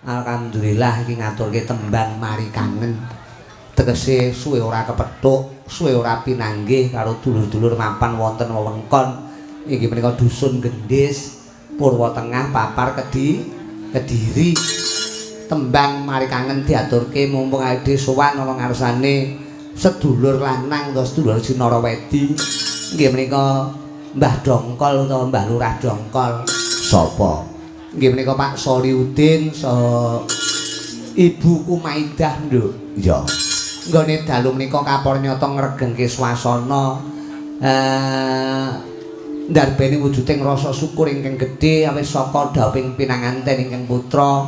Alhamdulillah iki ngaturke tembang Mari Kangen. Tegese suwe ora kepethuk, suwe ora pinanggih karo dulur-dulur mapan wonten wewengkon inggih menika Dusun Gendhis, Purwa Tengah, Papar, Kediri. Tembang Mari Kangen diaturke mumpung awake dhewe sowan ana ngarsane sedulur lanang utawa sedulur Sinarawedi. Inggih menika Mbah Dongkol utawa Mbah Lurah Dongkol. Sapa? Inggih menika Pak Soliudin saha Ibu Kumaidah, Nduk. Iya. Nggone dalu menika kapor nyata ngregengke swasana ndarbeni wujuding rasa syukur ingkang gedhe awit saka dhawuhing pinanganten ingkang putra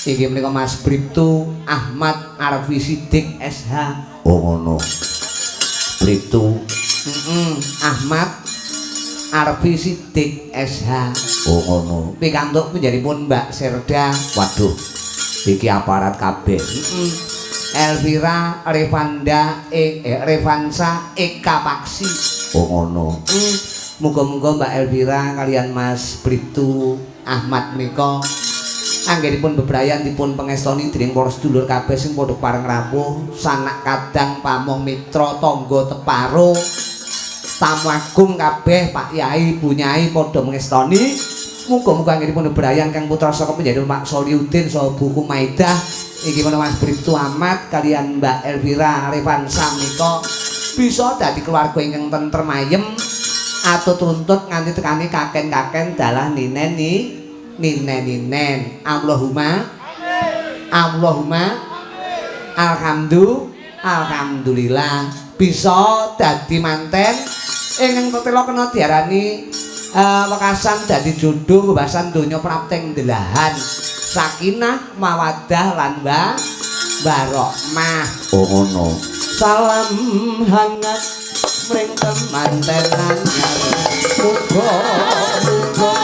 inggih menika Mas Briptu Ahmad Arfi Sidik SH. Oh ngono. Briptu Ahmad Arfi Sidik SH. Oh ngono. Pikantuk panjenenganipun Mbak Serda. Waduh. Iki aparat kabeh. Elvira Revanda Revansa Eka Paksi. Oh ngono. Muga-muga Mbak Elvira kalian Mas Briptu Ahmad menika anggenipun bebrayan dipun pengestoni dening para sedulur kabeh sing padha pareng rawuh, sanak kadang, pamong mitra, tangga teparo, tamu agung kabeh, Pak Yai, Bu Nyai padha mengestoni. Muga-muga anggenipun bebrayan kang putra saka panjenengan Pak Soliudin saha Bu Kumaidah inggih menika Mas Briptu Ahmad kalian Mbak Elvira Revansa menika bisa dadi keluarga ingkang tentrem ayem atut runtut nganti tekani kaken-kaken dalah ninen ni ninen-ninen. Allahumma Allahumma alhamdulillah, alhamdulillah bisa dadi manten ingkang tetela kena diarani wekasan dadi jodoh bebasan donya prapteng delahan sakinah mawaddah lan warahmah. Oh ngono. Salam hangat mring temanten anyar, muga muga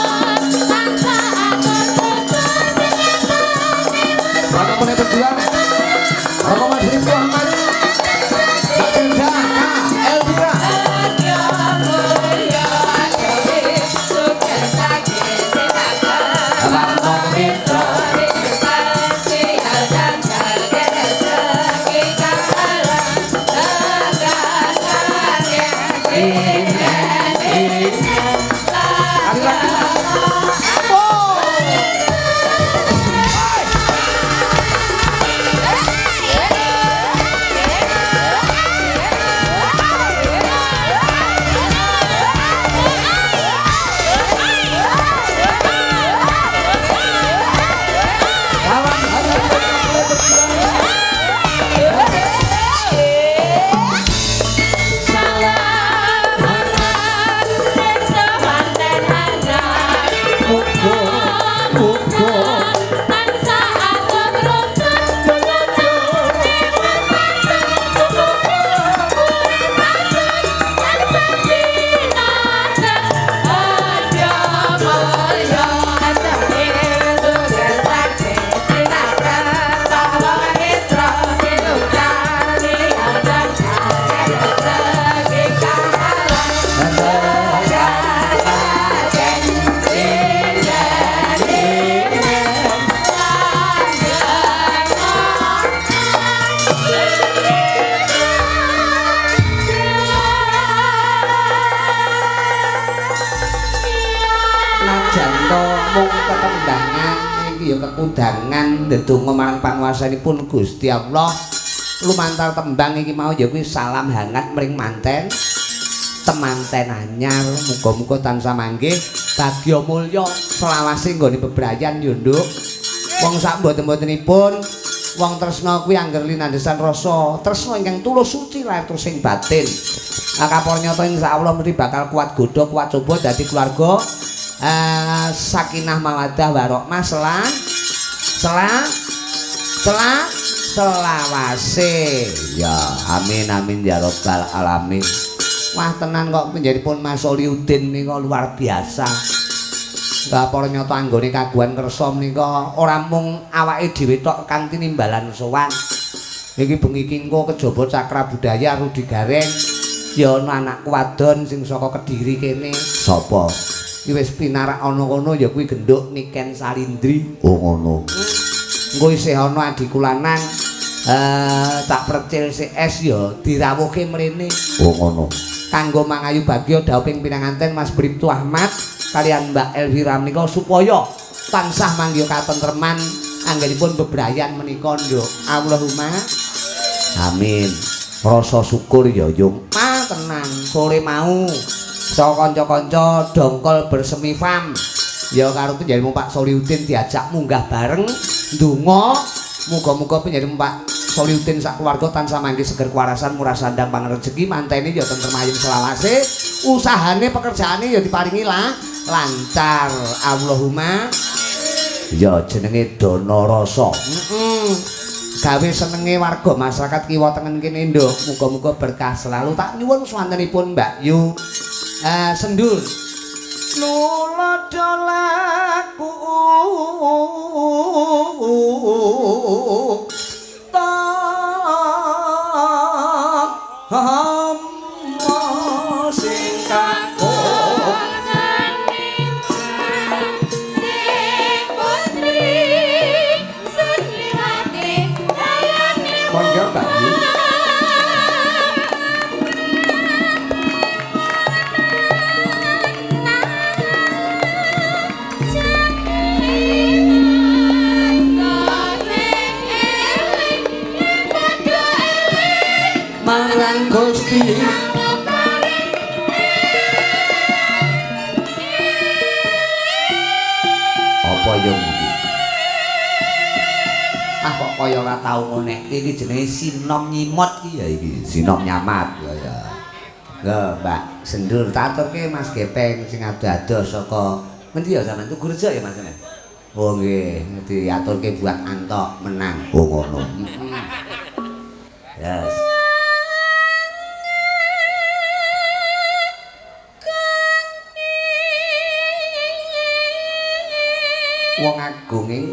Bapak mulai berjuang. Bapak Mas Briptu Ahmad, Mbak Zelda K Elvira. Bapak Mitra. Sekali lagi Mas. Oh. Salam hangat mempelai berdua. Muga muga najan to mung tetembangan iki ya kekudangan ndedonga marang panguwasanipun Gusti Allah lumantar tembang iki mau ya kuwi salam hangat mring manten temanten anyar, muga-muga tansah manggih bagya mulya selawase nggone bebrayan ya Nduk. Wong sak mboten-mbotenipun wong tresna kuwi angger linandesan rasa tresna ingkang tulus suci lahir terus sing batin. Kapor nyata insyaallah mesti bakal kuat godha kuat coba dadi keluarga sakinah mawaddah warahmah sela sela sela selawase ya, amin amin ya rabbal alamin. Wah tenan kok panjenenganipun Mas Soliudin menika luar biasa. Kapor nyata anggone kaguhan kersa menika ora mung awake dhewe tok kang tinimbalan sowan. Iki bengi iki engko kejaba Cakra Budaya Rudi Gareng ya ana anakku wadon sing saka Kediri kene. Sapa? Iki wis pinarak ana kono ya kuwi genduk Niken Salindri. Oh ngono. Engko isih ana adhiku lanang tak Percil CS ya dirawuhke mrene. Oh ngono. Kanggo mangayu bagya dhawuhing pinanganten Mas Briptu Ahmad kalian Mbak Elvira menika supaya tansah manggiha katentreman anggenipun bebrayan menika, Nduk. Allahumma amin. Rasa syukur ya, Yung. Ma tenang, sore mau saka kanca-kanca dongkol bersemi fam. Ya karo penjalmu Pak Soliudin diajak munggah bareng ndonga muga-muga penjalmu Pak Soliudin sak keluarga tansah manggih seger kewarasan murah sandang pangan rezeki mantene ya tentrem ayem selawase usahane pekerjaane ya diparingi lah lancar. Allahumma ya jenenge dana rasa. Gawe senenge warga masyarakat kiwa tengen kene, Nduk. Muga-muga berkah selalu. Tak nyuwun swantenipun Mbak Yu Sendur. Nulodo laku ta sing kakung monggo Mbak Yu. Marang Gusti apa yo iki? Ah kok kaya ora tau ngonekke iki jenenge sinom nyimot iki ya iki sinom nyamat ya ya. Lho Mbak Sendur tak aturke Mas Gepeng sing ado-ado saka ngendi ya sampean Tugurejo ya Mas sampean? Oh nggih, diaturke buat antok menang. Oh ngono. Yes. Wong agung ing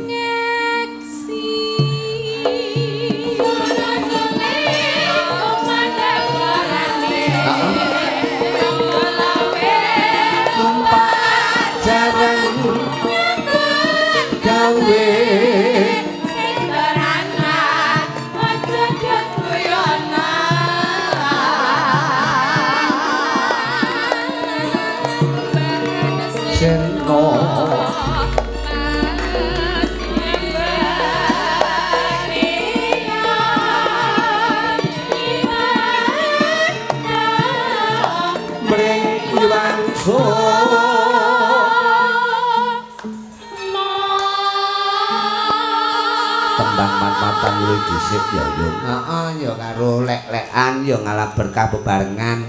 numpak jaran gawe seno mring wiwangsa tembang mat-matan luwih dhisik ya Yung. Heeh ya karo lek-lekan ya ngalap berkah bebarengan.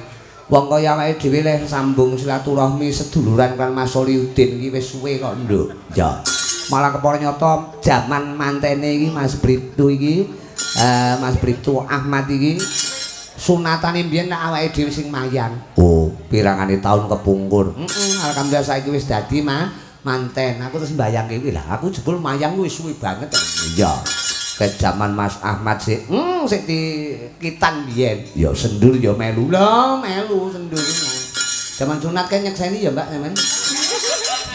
Wong kaya awake dhewe leh sambung silaturahmi seduluran kan Mas Soliudin iki wis suwe kok, Nduk. Ya. Malah kepara nyata jaman mantene iki Mas Briptu iki, Mas Briptu Ahmad iki sunatane mbiyen nek awake dhewe sing mayang. Oh, pirangane taun kepungkur. Heeh, alhamdulillah saiki wis dadi manten. Aku terus mbayangke kuwi lah, aku jebul mayang wis suwe banget. Iya. Ke jaman Mas Ahmad sik, sik dikitan biyen. Ya Sendur ya melu. Lho, melu Sendur. Jaman sunat kan nyekseni ya, Mbak, sampean.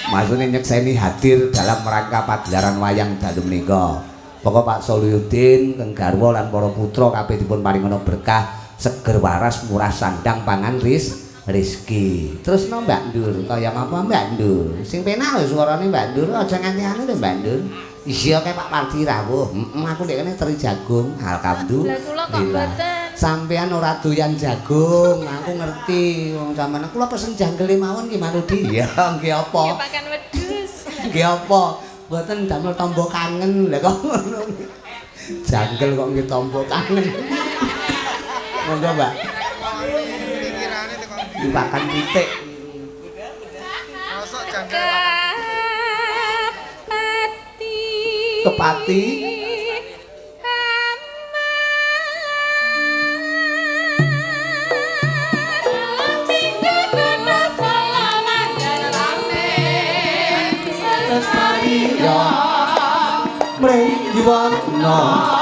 Maksudnya nyekseni hadir dalam rangka pagelaran wayang dalu menika. Pokok Pak Soliudin, keng garwa lan para putra kabeh dipun paringana berkah, seger waras, murah sandang pangan rizki. Terus no Mbak Ndur, kaya apa Mbak Ndur? Sing penak lho suarane Mbak Ndur, aja nganti anu lho Mbak Ndur. Iya kae Pak Pardi rawuh. Heeh, aku ndek kene teri jagung. Alhamdulillah. Lah kula kok mboten. Sampean ora doyan jagung, aku ngerti. Wong sampean kula pesen janggele mawon ki Marudi. Ya nggih apa? Nggih pakan wedhus. Nggih apa? Mboten damel tombo kangen. Lah kok ngono. Janggel kok nggih tombo kangen. Monggo, Mbak. Dipakan pitik. Mosok janggel Kepati. Lestari ya mring yuwana.